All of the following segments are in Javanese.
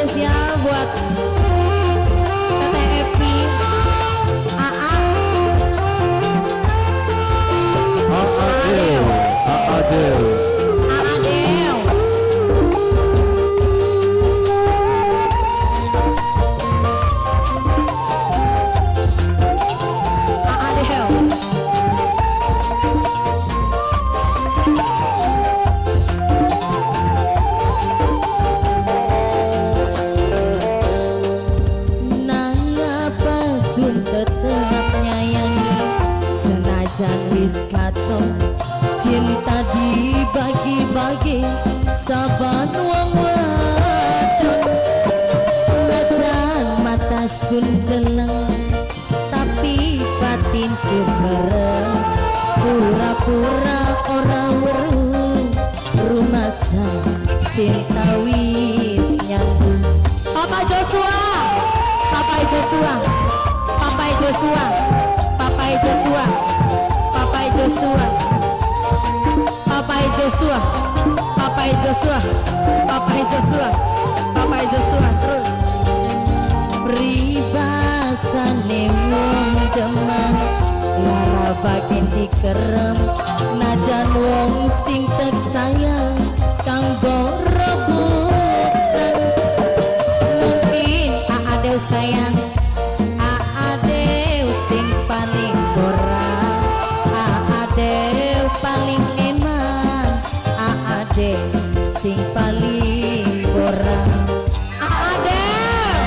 Spesial buat Teteh Epi, AA, Aadeu, Aadeu, Aadeu. Aadeu. Nangapa sun tetep nyayangi senajan wis katon cinta dibagi-bagi saban wong wadon, najan mata sun deleng tapi batin sun bareng, pura-pura ora weruh rumasa cinta wis nyatu. Papa Joshua, Papa Joshua, Papa Joshua, Papa Joshua, Papa Joshua, Papa Joshua, Papa Joshua, Papa Joshua, Papa Joshua terus. Pribasane wong demen lara bagen dikerem, najan wong sing tek sayang kang rebutan. Mungkin Aadeu sayang, Aadeu sing paling ora, Aadeu paling eman, Aadeu sing paling ora. Aadeu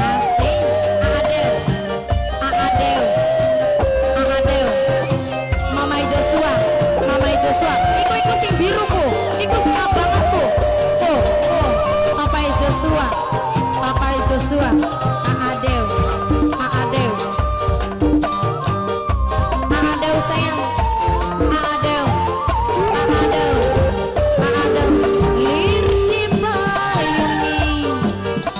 asing, Aadeu, Aadeu, Aadeu. Mamai Joshua, Mamai Joshua. Iku iku sing biru ku, iku sing abang ku. Oh, oh, Papai Joshua, Papai Joshua, Aadeu, Aadeu, Aadeu sayang, Aadeu, Aadeu, Aadeu. Lir dibayungi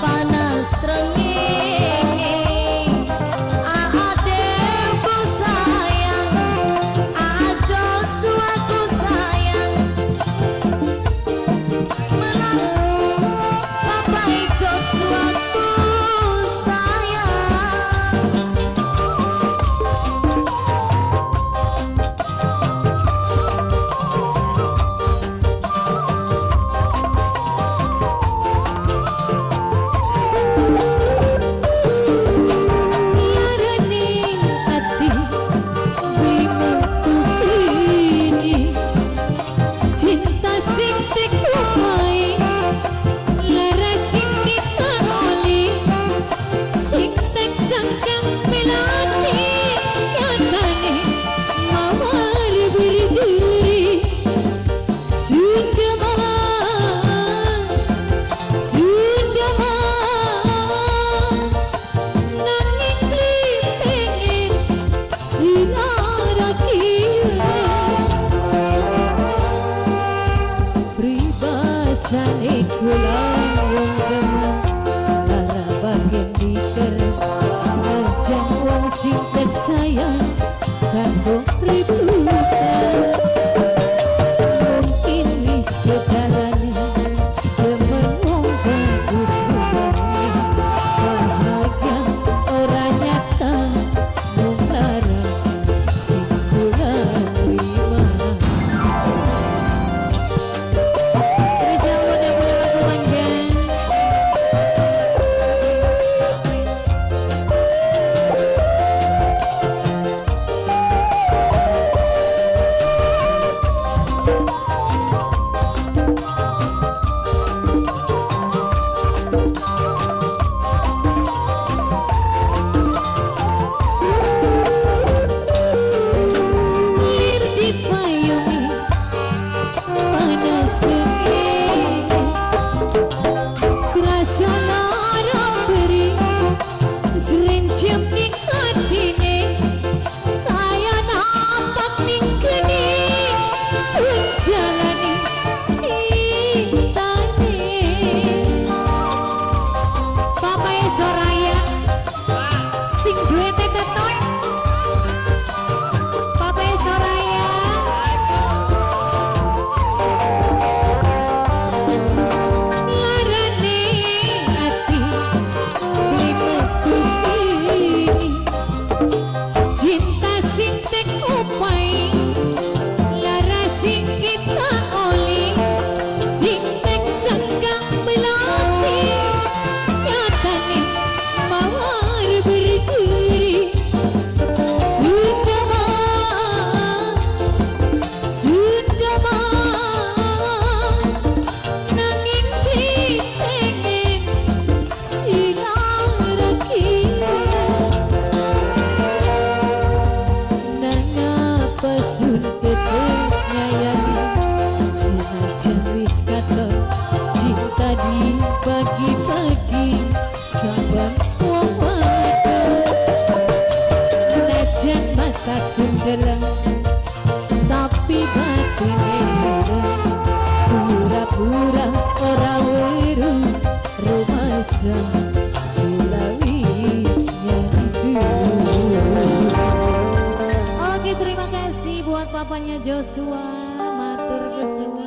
panas rengenge, Aadeu ku sayang, Aa Joshua ku sayang. Melang Papai Joshua ku sayang. Laraning ati wimetu ini, cinta sing tekupai lara sing ditaroli sing tek sangkang melati nyatane mawar berdiri sungkeman sungkeman nanging beli pengen sinara kiwe pribasane kula wong demen lara bagen dikerem, najan wong sing tek sayang kanggo ributan. Mungkin wis kedalane demen wong bagus rupane, bahagia ora nyata mung lara sing kula terima. Spesial buat yang punya lagu mangga. Sun tetep nyayangi. Senajan wis katon cinta dibagi-bagi saban wong wadon. Najan mata sun deleng, tapi batine ireng. Pura-pura ora weruh, rumasa kula wis nyandu. Oke, terima kasih buat papanya Joshua. Matur kesuwun.